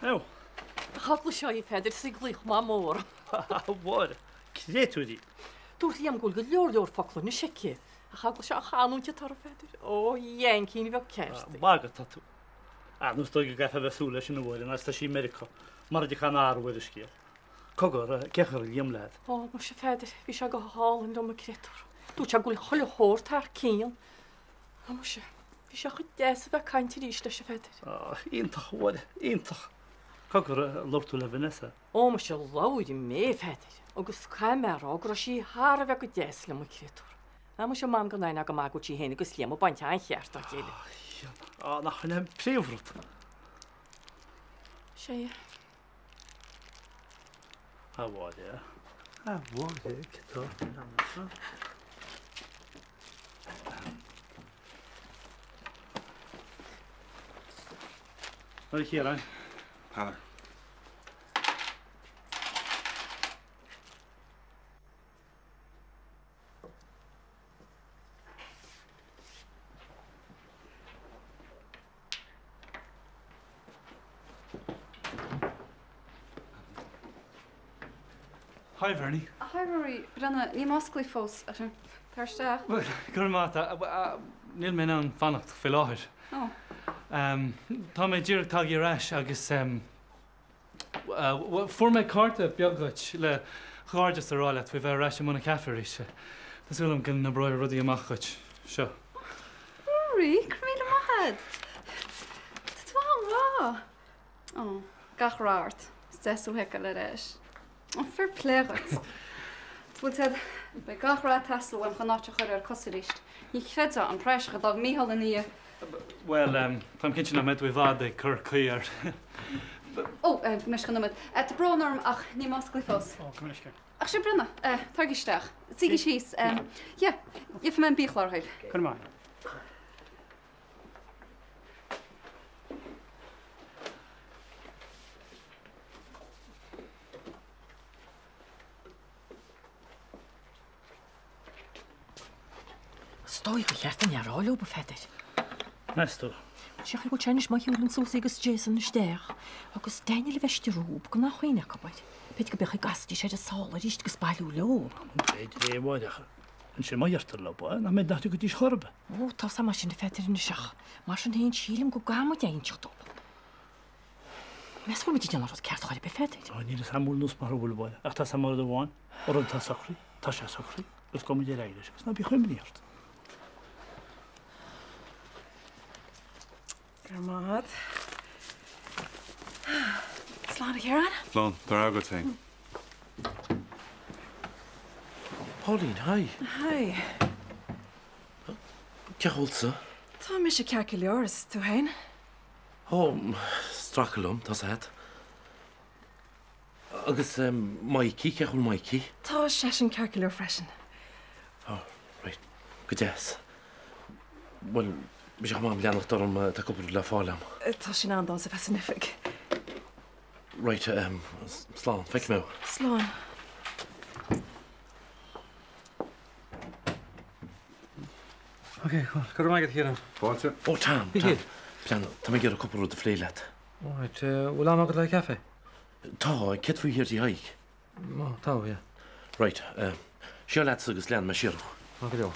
Ó. Ach eagla seo í, a Pheadair, is í ag glaoch Mamó orm. A Mháire, créatúr í. Dúirt Liam go bhfuil go leor leor focla anois aici. Ach eagla seo an chanúint atá uirthi, a Pheadair. Ó, Yankeen bheag ceart í. Magadh atá tú. Ar nó is dóigh go gcaithfeá a bheith ag súil leis sin a Mháire, nó is tá sí i Meiriceá, mara dtiocfá an athrú ar an scéal. Cogar, cén chaoi a raibh Liam leat? Ó, muise a Pheadair, bhí sé go hálainn liom, an créatúr. Dúirt sé go bhfuil chuile shórt thar cionn. Ó muise, bhí sé chomh deas a bheith ag caint arís leis, a Pheadair. Á, iontach, a Mháire, iontach. Cogar, ar labhair tú le Vanessa? Ó muise, labhair mé, a Pheadair, agus caithfidh mé a rá go raibh sí thar a bheith go deas liom, an créatúr. Á muise, m'anam gan aon aga maith go bhfuil sí féin agus Liam ag baint an-cheart dá chéile. Á, nach in é an príomhrud? Sé. A Mháire, a Mháire, cad tá A Chiaráin. Peadar. Hi Bernie. Hi Rory, Breathnaigh, níl mé osclaithe fós. Tar isteach. Go raibh maith agat. Níl mé in ann fanacht faoi láthair. Ó. Tá mé díreach tagtha ar ais agus Fuair mé cárta beag dhuit le comhghairdeas a rá leat faoi bheith ar ais i mbun an chaife arís. Tá súil agam go n-oibreoidh rudaí amach dhuit. Seo. Rory, go raibh míle maith agat. Tá tú an-mhaith. Ó, gach rath ort. Is deas thú a fheiceáil ar ais. Ó, fair play dhuit. Bhuel, Ted, beidh gach rath ag teastáil uaim chun an áit a chur ar a cosa arís. Ní chreidfeá an praiseach a d'fhág Mícheál ina dhiaidh. Bhuel, táim cinnte nach mbeidh tú i bhfad ag cur caoi air. Ó, meisce an nóiméad. Tá brón orm ach níl mé osclaithe fós. Ó, gabh mo leithscéal. Ach sure Breathnaigh, taraigí isteach. Suígí síos. Yeah, gheobhaidh mé an biachlár dhaoibh. Go raibh maith. Is dóigh gur cheart dúinn a rá leo, a Pheadair. Meas tú? Sé chaoi go bhfuil sé anois má shiúlann Susie agus Jason isteach agus Daniel a bheith istigh rompu gan aon chuimhne acu air. B'fhéidir go b'fhéadfadh go gcasfaidís ar an sála arís agus bailiú leo. B'fhéidir é, a Mháire, ach ansin má deirtear leo é, nach mbeidh nach dtiocfaidís chor ar bith. Ó, tá 's a'm é sin a Pheadair anois ach mar sin féin sílim go gcaithfidh muid é a inseacht dóibh. Meas tú bhfuil muid ag déanamh an rud ceart chor ar bith, a Pheadair? Ó, níl 'fhios a'm an bhfuil nós mar a bhfuil, a Mháire, ach tá 'fhios a'm rud amháin, an rud atá socraithe, tá sé socraithe, agus gabhfaidh muid ar aghaidh leis, agus ná bíodh imní ort. Go raibh maith agat. Slán, a Chiaráin. Slán, tar agat féin. Pauline, hi. Hi. Cén chaoi a bhfuil tusa? Tá mise ceart go leor, is tú féin? Ó, stracadh liom, tá's agat. Agus Mikey, cén chaoi a bhfuil Mikey? Tá seisean ceart go leor freisin. Ó, right, go deas. Bhuel, beidh sé chomh maith leanacht orm, tá cúpla rud le fáil agam. Tá sé in am domsa bheith san oifig. Right, slán, feicfidh mé thú. Slán. Ok, cool. Go raibh maith agat, a Chiaráin. Fáilte. Ó, Tom, Tom. Breathnaigh, tá mé ag iarraidh cúpla rud a phlé leat. Alright, bhfuil am agat le caife? Tá, céard faoi thiar tigh Thaidhg? Ó, tá, yeah. Right, siar leatsa agus leanfaidh mé siar thú. Maith go leor.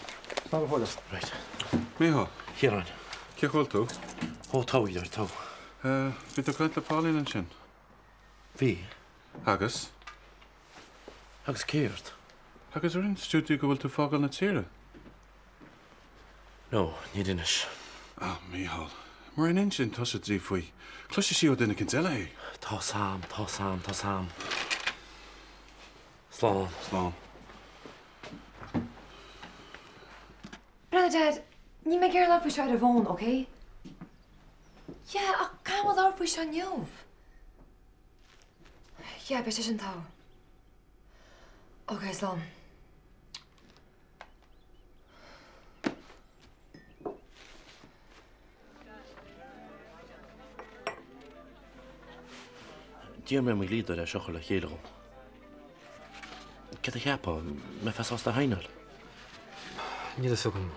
Slán go fóill. Right. Mícheál. Chiaráin. Cén chaoi a bhfuil tú? Ó, tá, tá. Bhí tú ag caint le Pauline ansin? Bhí. Agus? Agus céard? Agus ar inis tú di go bhfuil tú ag fágáil na tíre? No, níor inis. Ah, Mícheál, mura n-insíonn tusa di faoi, cloisfidh sí ó duine eicínt eile é. Tá's a'm, tá's a'm, tá's a'm. Slán. Slán. Breathnaigh, Dad, níl mé ag iarraidh labhairt faoi seo ar an bhfón, ok? Yeah, ach caithfidh muid labhairt faoi seo inniu. Yeah, beidh sé sin togha. Ok, slán. D'iarr mé ar mo dhlíodóir é seo a chur le chéile dhom. Céard a cheapfá? Mbeifeá sásta a shaighneáil? Níl fhios agam.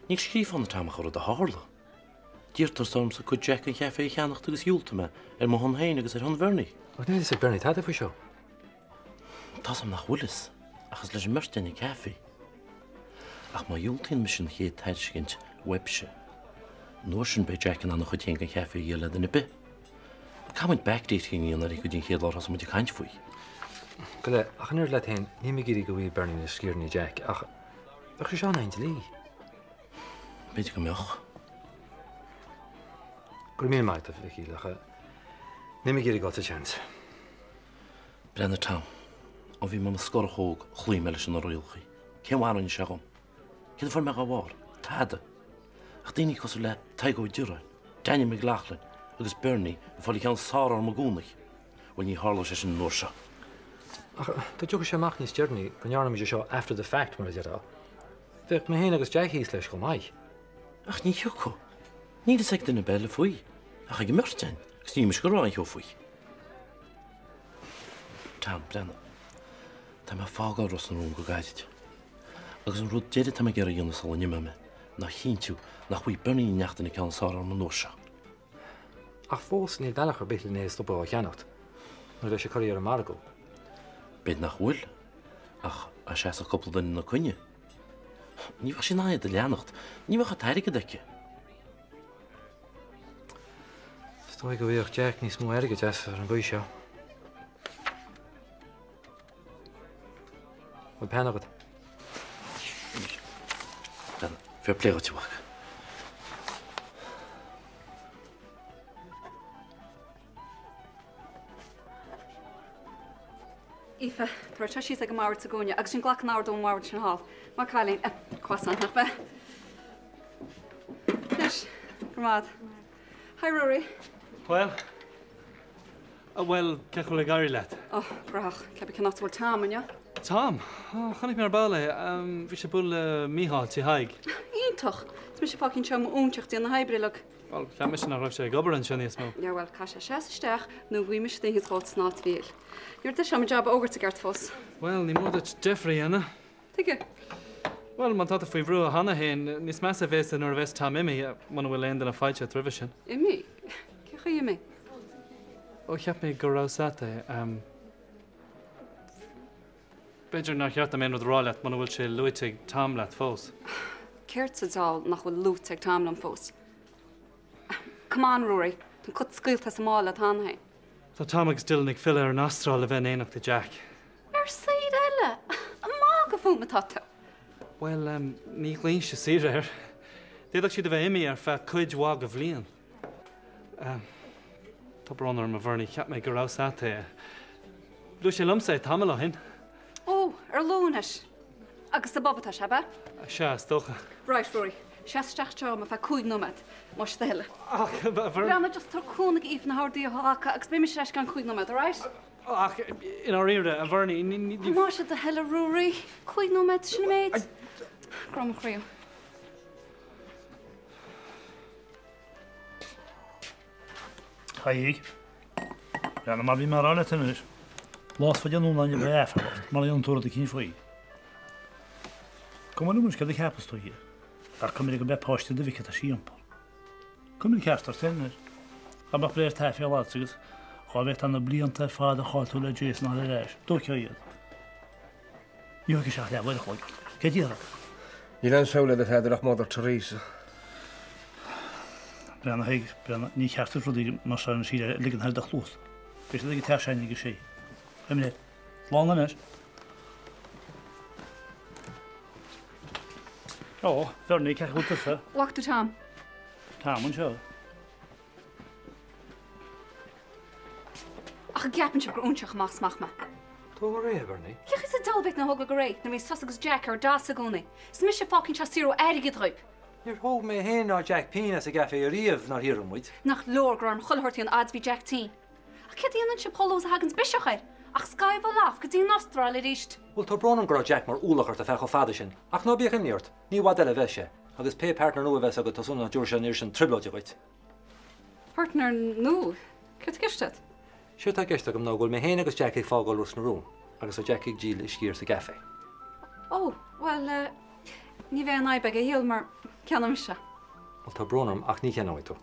Níl scríofa ann Tom ach an rud a tharla. D'iarr tusa ormsa cuid Jack an chaife a cheannacht agus dhiúltaigh mé, ar mo shon féin agus ar shon Bhernie. Ach níl fhios ag Bernie tada faoi seo. Tá's a'm nach bhfuil fhios, ach is leis an mbeirt againn an caife. Ach má dhiúltaíonn mise an chéad tairiscint uaibhse, an uair sin beidh Jack in ann a chuid féin den chaife a dhíol le duine ar bith. Caithfidh muid backdating a dhéanamh ar go dtí an chéad lá a thosaigh muid ag caint faoi. Go leith, ach an oiread leat féin, níl mé ag iarraidh go bhfaighidh Bernie na sciaranna Jack, ach bheadh sé seo in aghaidh an dlí. B'fhéidir go mbeadh. Go raibh míle maith agat, a Mhichíl, ach níl mé ag iarraidh dul sa tseans. Breathnaigh Tom, ó bhí mé i mo scorach óg chloígh mé leis na rialacha. Cén mhaith a rinne sé dhom? Céard a fuair mé dhá bharr? Tada. Ach daoine cosúil le Tadhg Ó Direáin, Danny McLaughlin agus Bernie ag fáil an ceann is fearr orm i gcónaí. Bhuel, ní tharlóidh sé sin an uair seo. Ach dá dtiocfadh sé amach níos deireanaí go ndearna muid é seo after the fact, mar a déarfá, bheadh mé féin agus Jack thíos leis chomh maith. Ach ní thiocfadh. Níl fhios ag duine ar bith eile faoi, ach ag an mbeirt againn, agus níl mise ag rá aon cheo faoi. Tom, breathnaigh. Tá mé ag fágáil Ros na Rún go gairid. Agus an rud deiridh atá mé ag iarraidh a dhéanamh sula n-imeoidh mé ná a chinntiú nach bhfaighidh Bernie Ní Neachtain an ceann is fearr orm an uair seo. Ach fós níl bealach ar bith linn é a stopadh á cheannacht nuair a bheidh sé curtha ar an margadh. B'fhéidir nach bhfuil, ach dá seasfadh cúpla duine ina coinne, ní bheadh sí in ann iad a leanacht, ní bheadh an t-airgead aici. Is dóigh go bhfaigheadh Jack níos mó airgid as ar an gcaoi seo. Bhfuil peann agat? Fair play dhuit, a mhac. Aoife, tabhair seo síos ag an mbord sa gcúinne agus sin glac an t-ord ón mbord sin thall. Maith cailín. Croissant, nach b'ea? Anois, go raibh maith. Hi, Rory. Bhuel, bhuel, cén chaoi a bhfuil ag éirí leat? Ó, graitheach. Cébí cén áit a bhfuil Tom inniu? Tom? Ó, chonaic mé ar ball é. Bhí sé ag bualadh le Mícheál, tigh Thaidhg. Iontach! Is mise fágtha anseo i m'óinseach ag déanamh na hoibre uilig. Bhuel, cheap mise nach raibh sé ag obair anseo níos mó. Yeah, bhuel, caithfidh sé seas isteach nó guí mise duine éicint dhó san áit mhíl. Ní raibh deis agam an jab a fhógairt i gceart fós. Bhuel, ní mór duit deifir a dhéanamh. Tuige? Bhuel, má tá tú faoi bhrú cheana féin, níos measa a bhéas sé nuair a bheas Tom imithe, muna bhfuil aon duine faighte roimhe sin. Imithe? Cén chaoi imithe? Ó, cheap mé go raibh 's a't é. B'fhéidir nár cheart dom aon rud a rá leat muna bhfuil sé luaite ag Tom leat fós. Céard sa diabhal nach bhfuil luaite ag Tom liom fós? Come on, Ruairí, tá an cat scaoilte as an mála agat cheana féin. Tá Tom agus Dylan ag filleadh ar an Astráil le bheith in éineacht le Jack. Ar saoire eile? Ag magadh fúm atá tú? Bhuel, ní ghlaoinnse saoire air. D'fhéadfadh siad a bheith imithe ar feadh cuid mhaith de bhliain. Tá brón orm, a Bhernie, cheap mé go raibh 's a't é. Luaigh sé liomsa é tamall ó shin. Ó, ar luath anois. Agus sa bpub atá sé, ab ea? Sea, is dócha. Right, Rory, seas isteach anseo ar feadh 5 nóiméad, más é do thoil. Ach, a Bhernie. Breathnaigh, just tabhair cúnamh d'Aoife na hordaí a ghlacadh agus beidh mise ar ais i gceann 5 nóiméad, alright? Ach, i ndáiríre, a Bhernie, ní. Más é do thoil, a Ruairí. 5 nóiméad, sin an méid. Grá mo chroí. Thaidhg. Breathnaigh mar bhí mé a rá leat anois. Lá is faide anonn ná ní bheidh aiféala ort, mura ndéanann tú rud eicínt faoi. Cuma liom anois céard a cheapas tú dhe, ach cuimhnigh gurb é páiste do mhic atá sí a iompar. Cuimhnigh ceart ort féin anois. Dá mbeadh breis aiféala agat agus dhá bhféadfá na blianta ar fad a chaill tú le Jason a fháil ar ais, dóicheá iad. Ní thógfaidh sé ach leathuair a chloig ort. Cé déarfá? Níl aon samhail eile, a Pheadair, ach Mother Teresa. Breathnaigh, a Thaidhg, breathnaigh, ní ceart duit rudaí mar seo a síle a ligean thar do chluasa. Beidh siad ag an teach s'againne ag a sé. Cuimhnigh air. Slán anois. Ó, Bhernie, cén chaoi a bhfuil tusa? Bhfaca tú Tom? Tom anseo. Ach an gceapann sibh gur óinseach amach is amach mé? Tá go réidh, a Bhernie. Cén chaoi sa diabhal a bhféadfainn a thógáil go réidh nuair a bhíonns tusa agus Jack ar doss i gcónaí? Is mise fágtha anseo ag saothrú airgid dhaoib! Níor thóg mé féin ná Jack pingin as an gcaife ariamh nár hiarr muid. Nach leor go raibh orm chuile shórt a dhéanamh fhad is bhí Jack tinn? Ach céard a dhéanann sibh chomh luath is a thaganns biseach air? Ach scaimheadh off go dtí an Astráil arís! Bhuel, tá brón orm go raibh Jack mar ualach ort ar feadh chomh fada sin, ach ná bíodh imní ort, ní i bhfad eile a bheas sé, agus pé partner nua a bheas agat, tá súil agam nach dtabharfaidh sé an oiread sin trioblóide dhuit. Partner nua? Céard tá i gceist agat? Séard tá i gceist agam ná go bhfuil mé féin agus Jack ag fágáil Ros na Rún, agus tá Jack ag díol a sciar sa gcaife. Ó, bhuel, ní bheidh aon fhadhb aige a dhíol mar ceannóidh mise. Bhuel, tá brón orm ach ní cheannóidh tú,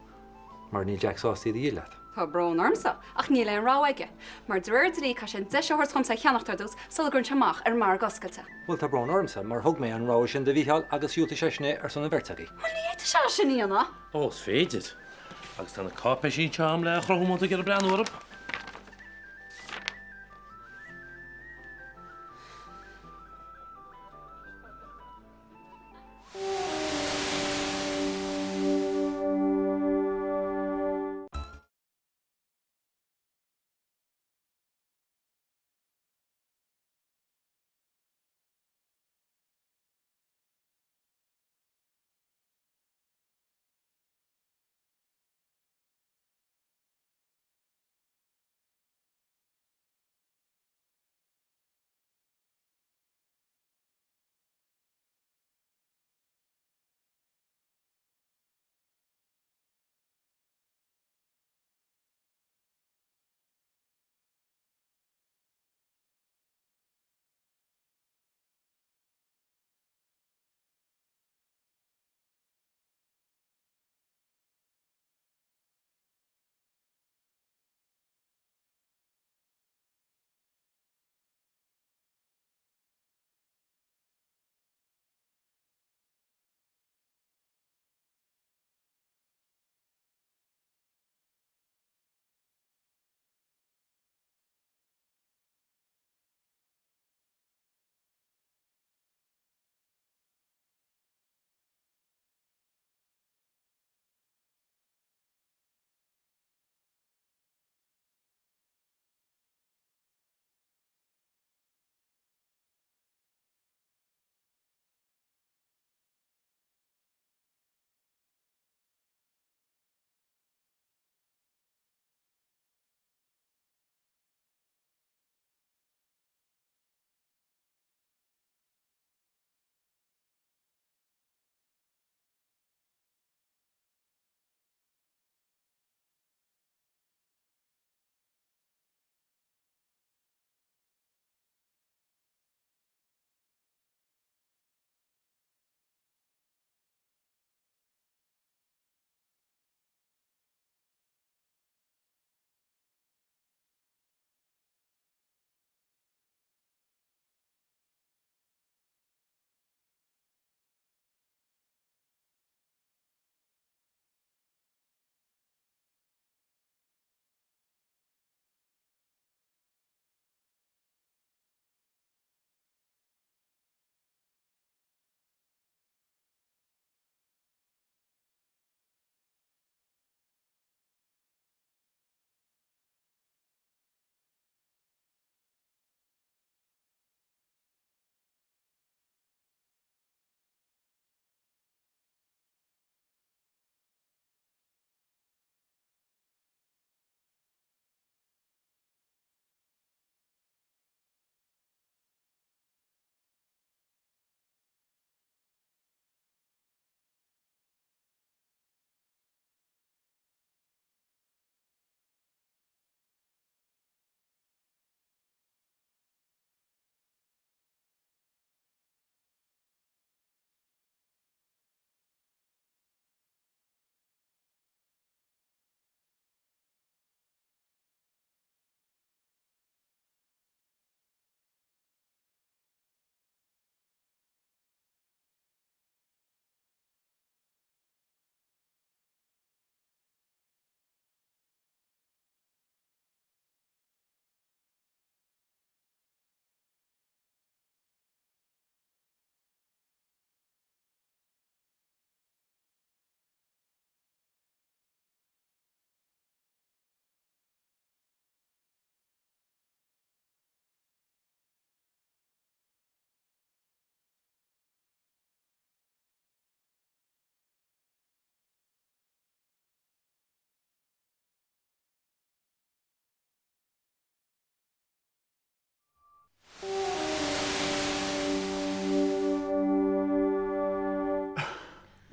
mar níl Jack sásta iad a dhíol leat. Tá brón ormsa, ach níl aon rogha aige, mar de réir dlí caithfidh sé an deis a thabhairt dhomsa é a cheannacht ar dtús sula gcuireann sé amach ar an margadh oscailte. Bhuel, tá brón ormsa, mar thug mé an rogha sin do Mhícheál agus dhiúltaigh seisean é ar son an bheirt agaibh. Bhuel, ní fhéadfadh sé sin a dhéanamh. Ó, is féidir. Agus tá na cáipéisí anseo agam le chruthú má tá tú ag iarraidh breathnú orthu.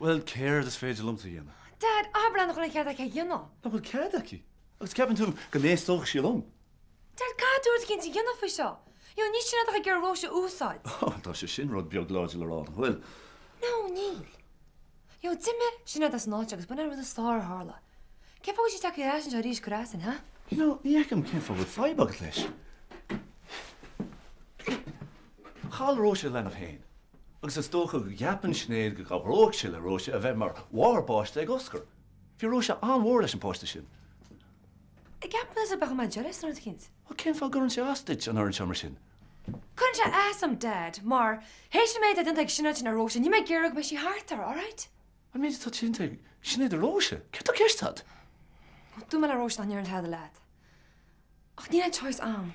Bhuel, céard is féidir liomsa a dhéanamh? Dad, abair léi nach bhfuil aon chead aici a dhéanamh. Nach bhfuil cead aici? Agus ceapann tú go n-éisteodh sí liom? Dad, caithfidh tú rud eicínt a dhéanamh faoi seo. You know, níl Sinéad ach ag iarraidh Róise a úsáid. Ó, tá sé sin rud beag láidir le rá, nach bhfuil? No, níl. You know, d'imigh Sinéad as an áit agus b'in é an rud is fearr a tharla. Cén fáth go bhfuil sí tagtha ar ais anseo arís ag cur as dúinn, huh? You know, ní fheicim cén fáth a bhfuil fadhb agat leis. Chaill Róise a leanbh féin agus is dócha go gceapann Sinéad go gcabhróidh sé le Róise a bheith mar mháthair báiste ag Oscar. Bhí Róise an-mhór leis an bpáiste sin. An gceapann tusa go mbeadh mé jealous nó rud eicínt? Bhuel, cén fáth a gcuireann sé as duit an oiread seo mar sin? Cuireann sé as dom, Dad, mar, théis an méid atá déanta ag Sinéad sin ar Róise, níl mé ag iarraidh go mbeidh sí thart air, alright? An méid atá déanta ag Sinéad ar Róise? Céard tá i gceist agat? Dúirt mé le Róise nach ndéarfainn tada leat. Ach níl aon choice a'm.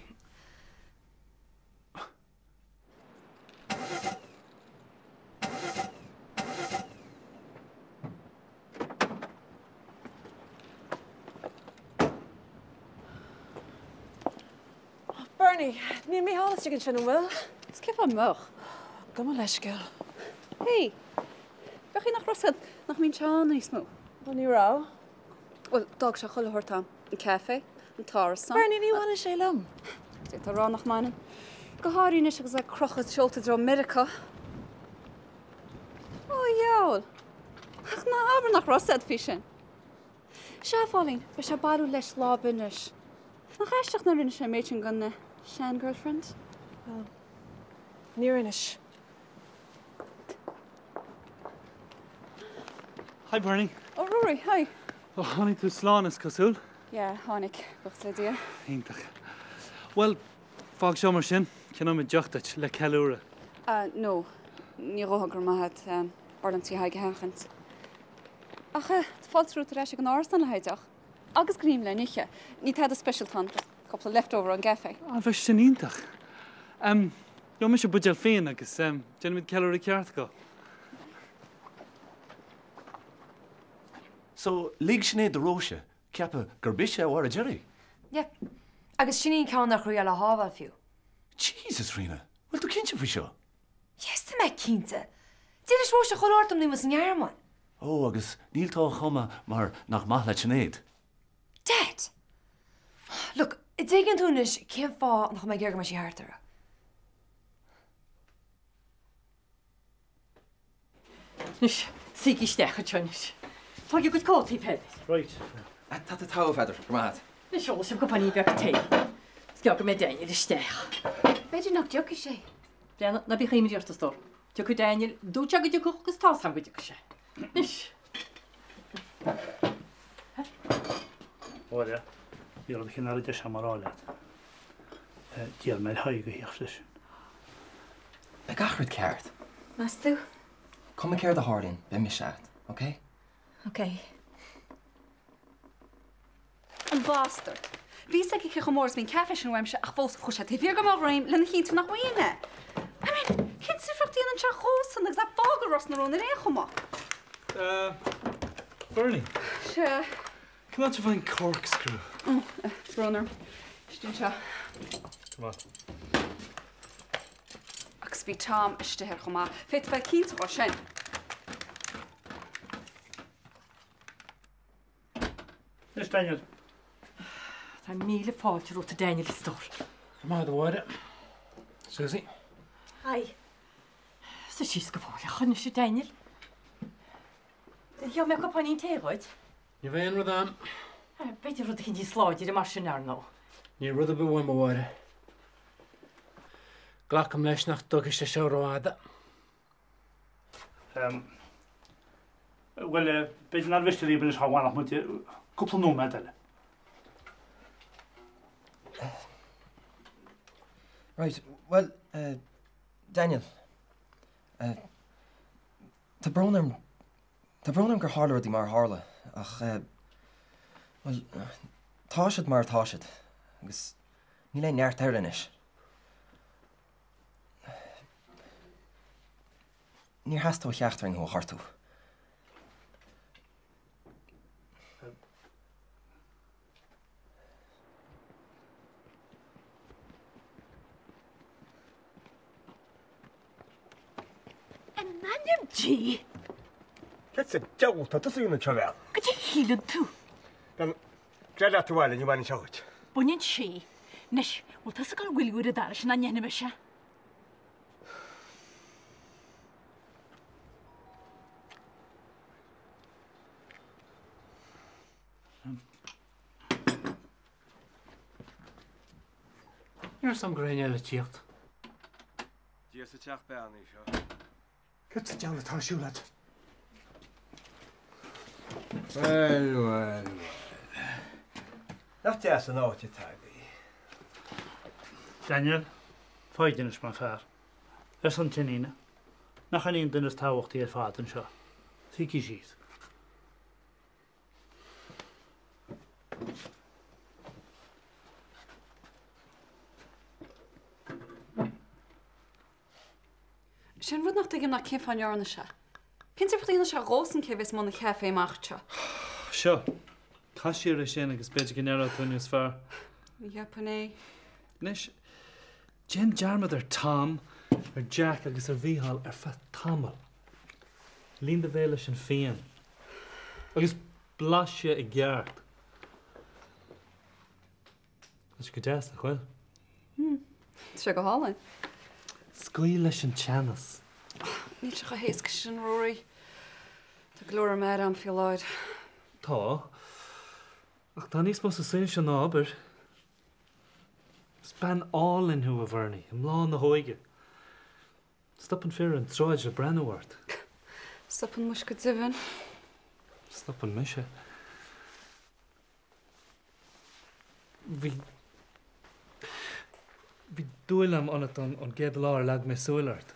Bernie, níl Mícheál istigh ansin, an bhfuil? Is cén fáth a mbeadh? Gabh mo leithscéal. Hey, bheadh nach raibh siad nach mbíonn sé ann níos mó. Bhuel, ní raibh. Bhuel, d'fhág sé chuile shórt a'm. An caife, an t-árasán. Bernie, ní bhaineann sé liom. D'fhéadfá a rá nach mbaineann. Go háirithe anois agus é ag crochadh seolta i dtreo Meiriceá. Ó, a dheabhail. Ach ná abair nach raibh a fhios a'd faoi sin. Sea, a Phóilín, beidh sé ag bailiú leis lá ar bith anois. Nach aisteach nár inis sé an méid sin don sean-girlfriend? Bhuel, níor inis. Hi Bernie. Oh Rory, hi. Ó, tháinig tú slán is cosúil. Yeah, tháinig, buíochas le Dia. Iontach. Bhuel, fág seo mar sin, ceannóidh mé deoch duit le ceiliúradh. Ah, no, ní dhóthain, go raibh maith agat, b'fhearr liom tigh Thaidhg a sheachaint. Ach eh, tá fáilte romhat ar ais ag an árasán le haghaidh deoch. Agus greim le n-ithe. Ní tada speisialta ann, just cúpla leftover ón gcaife. Ah, bheadh sin iontach. Em, gheobhaidh mise buidéal fíon agus em, déanfaimid ceiliúradh ceart dhó. So, lig Sinéad do Róise ceapadh gurb ise a mharaigh Gerry? Yep. Agus sin í an ceann nach raibh le shábháil fiú. Jesus, Ríona, bhfuil tú cinnte faoi seo? Yes, tá mé cinnte. D'inis Róise chuile shórt dom nuair a bhí muid sa nGearmáin. Ó, agus níl tú á chumadh mar nach maith leat Sinéad? Dad! Look, an dtuigeann tú anois cén fáth nach bhfuil mé ag iarraidh go mbeidh sí thart uirthi? Anois, suígí isteach anseo anois. Tóg a gcuid cótaí, Peadar. Right. Tá tú togha, a Pheadair. Go raibh maith agat. Anois, ólfaidh sibh cupáinín beag tae. Is gearr go mbeidh Daniel isteach. B'fhéidir nach dtiocfaidh sé. Bréan, ná bíodh imní ort, a stór. Tiocfaidh Daniel, dúirt sé go dtiocfadh agus tá's agam go dtiocfaidh sé. Anois. Óra, bhí rud eicínt nach raibh deis agam a rá leat. D'iarr mé ar Thadhg a theacht freisin. Beidh gach rud ceart. Meas tú? Cuma céard a tharlaíonn, beidh mise agat, ok? Ok. An bastard. Bhí fhios aige cé chomh mór is a bhí an caife sin uaimse ach fós chuaigh sé taobh thiar de mo dhroim lena chinntiú nach bhfaighinn é. I mean, cén difríocht a dhéanann sé dhósan agus é ag fágáil Ros na Rún ar aon chuma? Uh, Bernie. Sea. Cén áit a bhfaighinn corkscrew? Oh, brón orm. Istigh anseo. Come on. Agus bhí Tom istigh air chomh maith. Féadfá bheith cinnte dhó sin. Anois, Daniel. Tá míle fáilte romhat, a Daniel, a stór. Go raibh maith agat, a Mháire. Susie. Hi. Suigh síos go fóilleach anois, a Daniel. Gheobhaidh mé cupáinín tae dhuit. Ní bheidh aon rud a'm. B'fhéidir rud eicínt níos láidire mar sin, ar ndóigh. Níl rud ar bith uaim, a Mháire. Glacaim leis nach dtógfaidh sé seo rófhada. Bhuel, b'fhéidir nár mhiste daoibh anois dhá bhfanfadh muid cúpla nóiméad eile. Right, bhuel, Daniel, tá brón orm, tá brón orm gur tharla rudaí mar a tharla, ach, bhuel, tá siad mar atá siad, agus níl aon neart air anois. Níor theastaigh ó cheachtar againn thú a ghortú. In ainm Dé! Céard sa diabhal atá tusa a dhéanamh anseo, a bhean? Goidé a shíleann tú? Bhean, gabh leat abhaile, ní bhaineann seo dhuit. Baineann sé. Anois, bhfuil tusa ag gabháil a mhoilliú ar an doras nó an ndéanfaidh mise? Ní raibh 'fhios a'm go raibh éinne eile ag tíocht. Dia sa teach beannaithe seo. Cad sa diabhal atá ar siúl agat? Bhuel, bhuel, bhuel. Nach deas an áit atá agaibh. Daniel, foighid anois mar fear. Ar son t'iníne. Nach in í an duine is tábhachtaí ar fad anseo. Suígí síos. Sé an rud nach dtuigim ná cén fáth a ndearna sé. Cén difríocht a dhéanfaidh sé dhósan cé bhéas i mbun an chaife amach anseo? Seo, caith siar é sin agus b'fhéidir go n-aireoidh tú níos fearr. Ní cheapfainn é. Anois, déan dearmad ar Tom, ar Jack agus ar Mhícheál ar feadh tamaill. Líon do bhéal leis an fíon. Agus blais sé i gceart. Tá sé go deas, nach bhfuil? Hmm. Tá sé go hálainn. Scaoil leis an teannas. Níl sé chomh héasca sin, Ruairí. Tá go leor ar m'aire agam faoi láthair. Tá. Ach tá níos mó sa saol seo ná obair. Is bean álainn thú, a Bhernie, i mbláth na hóige. Stopann fir ar an tsráid le breathnú ort. Stopann muis go deimhin. Stopann mise. Bhí. Bhí dúil agam ionat ón gcéad lá ar leag mé súil ort.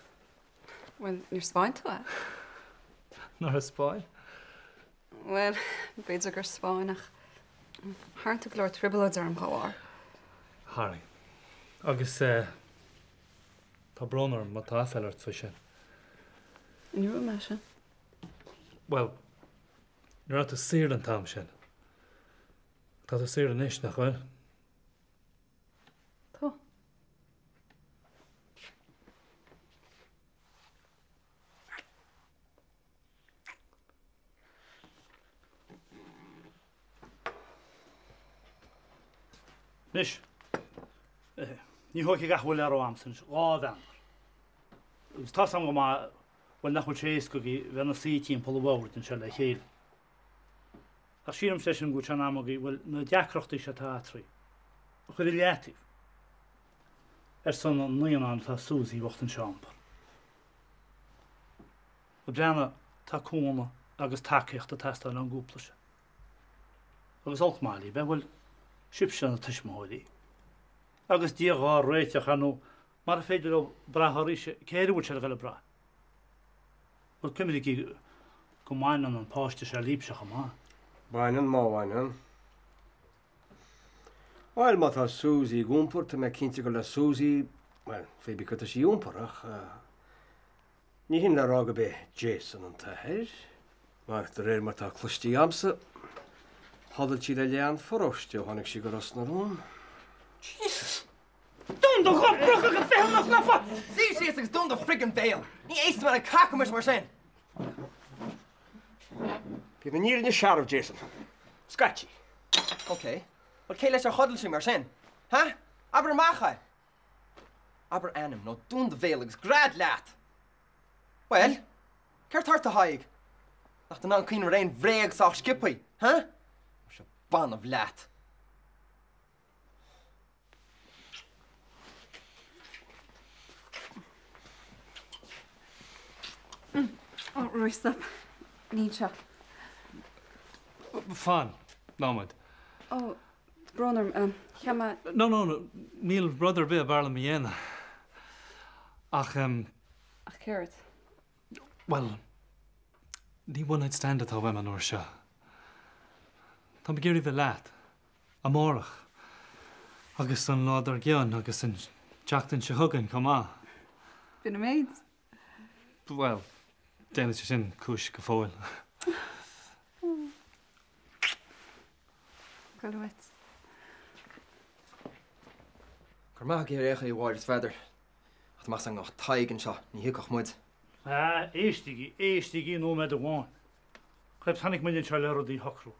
Bhuel, níor 'spáin tú é. Nár thaispeáin? Bhuel, b'fhéidir gur 'spáin ach tharraing tú go leor trioblóid orm dá bharr. Tharraing. Agus eh. Tá brón orm má tá aiféala ort faoi sin. Ní raibh mé sin. Bhuel, ní raibh tú saor an t-am sin. Tá tú saor anois, nach bhfuil? Tá. Anois, ní thógfaidh gach a bhfuil le rá a'msa anois ach dhá mheandar. Agus tá's a'm go maith, bhuel, nach bhfuil sé éasca agaibh bheith ina suí timpeall an bhoird anseo le chéile. Ach sílim freisin go bhfuil sé in am agaibh, bhuel, na deacrachtaí seo atá eatarthu, a chur i leataobh ar son an naíonáin atá Susie bhocht anseo a iompar. Breathnaigh, tá cúnamh agus tacaíocht ag teastáil ón gcúpla seo. Agus olc maith libh é, bhuel, sibhse na tuismitheoirí. Agus Dia dhá réiteach, ar ndóigh, mara féidir leo brath oraibhse, cé air a bhfuil siad ag dul ag brath? Bhuel, cuimhnígí go mbaineann an páiste seo libhse chomh maith. Baineann, má bhaineann. Bhuel, má tá Susie ag iompar, tá mé cinnte gur le Susie, bhuel, pé bith cad tá sí a iompar, ach ní hin le rá gurb é Jason an t-athair, mar de réir mar tá cloiste agamsa, chodail sí le leaid an pharóiste ó tháinig sí go Ros na Rún. Jesus! Dún do ghob brocach a bheitheamhnach lofa! Suigh síos agus dún do friggin béal! Ní éistfidh mé le cacamais mar sin! Bíonn an fhírinne searbh, Jason. Scaití. Ok. Bhuel, cé leis ar chodail sí mar sin? Ha? Abair amach é! Abair ainm nó dún do bhéal agus gread leat! Bhuel, céard tá ort, a Thaidhg? Nach tú in ann cuimhneamh ar aon bhréag sách sciobtha, ha? Muise b'annamh leat! Ó, Ruairí, stop. Ní anseo. Fan, nóiméad. Ó, tá brón orm. Cheap mé. No, no, no, níl rud ar bith ab fhearr liom a dhéanamh. Ach, em. Ach céard? Bhuel, ní one night stand atá uaim an uair seo. Táim ag iarraidh bheith leat. Amárach. Agus an lá dár gcionn agus an tseachtain seo chugainn chomh maith. B'in an méid. Bhuel, déanfaidh sé sin cúis go fóill. Go uait. Go raibh maith agat ar aon chaoi, a Mháire is Pheadair. Ach dá mbeadh a fhios ag Tadhg anseo, ní thiocfadh muid. Ah, éistigí, éistigí nóiméad amháin. Coimh tháinig muid anseo le rudaí a shocrú.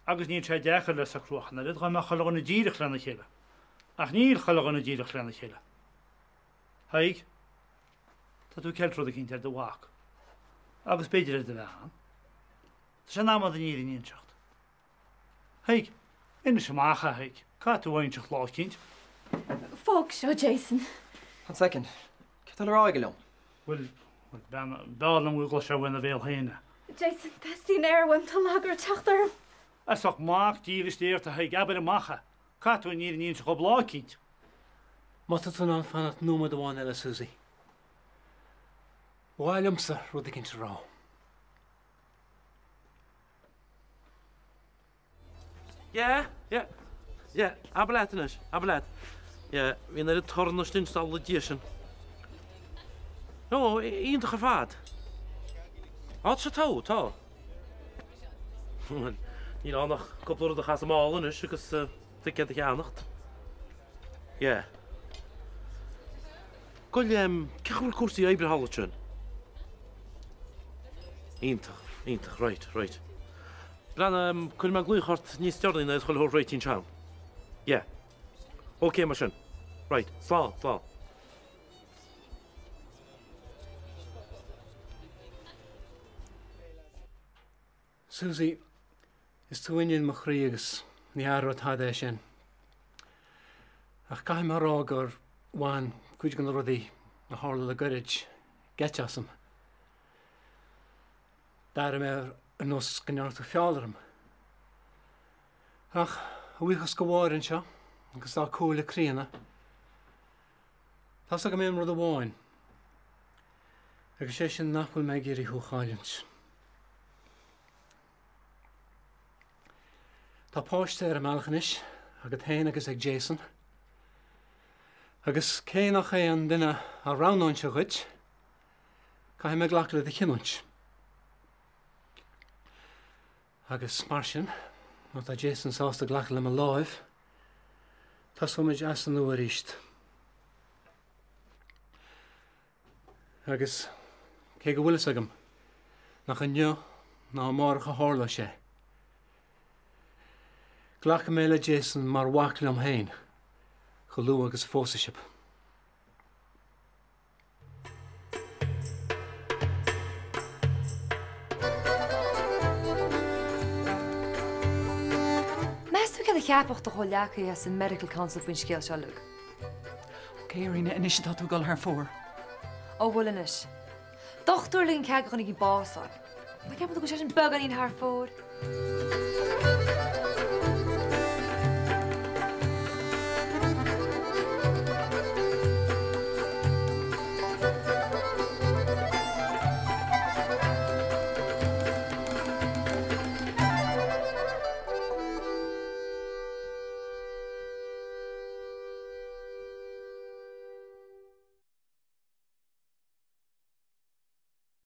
Agus níl sé deacair le socrú ach an oiread dá mbeadh chuile dhuine díreach lena chéile. Ach níl chuile dhuine díreach lena chéile. Thaidhg, tá tú ag ceilt rud eicínt ar do mhac. Agus b'fhéidir ar do bhean. Tá sé in am an fhírinne a inseacht. Thaidhg, inis amach é, a Thaidhg. Caithfidh tú a inseacht lá eicínt. Fág seo, Jason. One second. Céard atá le rá aige liom? Bhuel, b'fhearr liom go gcloisfeá uaina bhéal féin é. Jason, teastaíonn aer uaim, tá lagar ag teacht orm. Is mac dílis Dé ort, a Thaidhg, abair amach é. Caithfidh tú an fhírinne a inseacht dhób lá eicínt. Má tá tú in ann fanacht nóiméad amháin eile, Susie. Ba mhaith liomsa rud eicínt a rá. Yeah, yeah, yeah, abair leat anois, abair leat. Yeah, bhí an oiread torann istigh insa stalla Dia sin. No, iontach ar fad. Á, tá sé togha, tá. Bhuel, níl ann ach cúpla rud a chur sa mála anois agus ticéad a cheannacht. Yeah. Goil, em, cén chaoi a bhfuil cúrsaí oibre thall ansin? Iontach, iontach, right, right. Breathnaigh, cuirfidh mé glaoch ort níos deireanaí nuair a chuile shórt réitithe ansin. Yeah. Ok mar sin. Right, slán, slán. Susie, is tú iníon mo chroí agus ní athróidh tada é sin. Ach caithfidh mé a rá gur bhain cuid de na rudaí a tharla le goirid geit asam. D'airigh mé ar nós go ndearna tú feall orm. Ach, a bhuíochas do Mháire anseo agus dá comhairle críonna, tá's agam aon rud amháin, agus sé sin nach bhfuil mé ag iarraidh thú a chailliúint. Tá páiste ar an mbealach anois agat féin agus ag Jason. Agus cé nach é an duine a roghnóinnse dhuit, Caithfidh mé glacadh le do chinniúint. Agus mar sin, má tá Jason sásta glacadh le mo láimh, tosóimid as an nua arís. Agus cé go bhfuil fhios agam nach inniu ná amárach a tharlóidh sé, glacfaidh mé le Jason mar mhac liom féin chomh luath agus a phósfaidh sibh. Meas tú céard a cheapfadh do chomhghleacaithe san Medical Council faoin scéal seo uilig? Ok, a Ríona, anois atá tú ag dul thar fóir. Ó bhuel anois. Dochtúir ag ligean cead do dhuine éigin bás a fháil. Nach gceapann tú go bhfuil sé sin beagáinín thar fóir?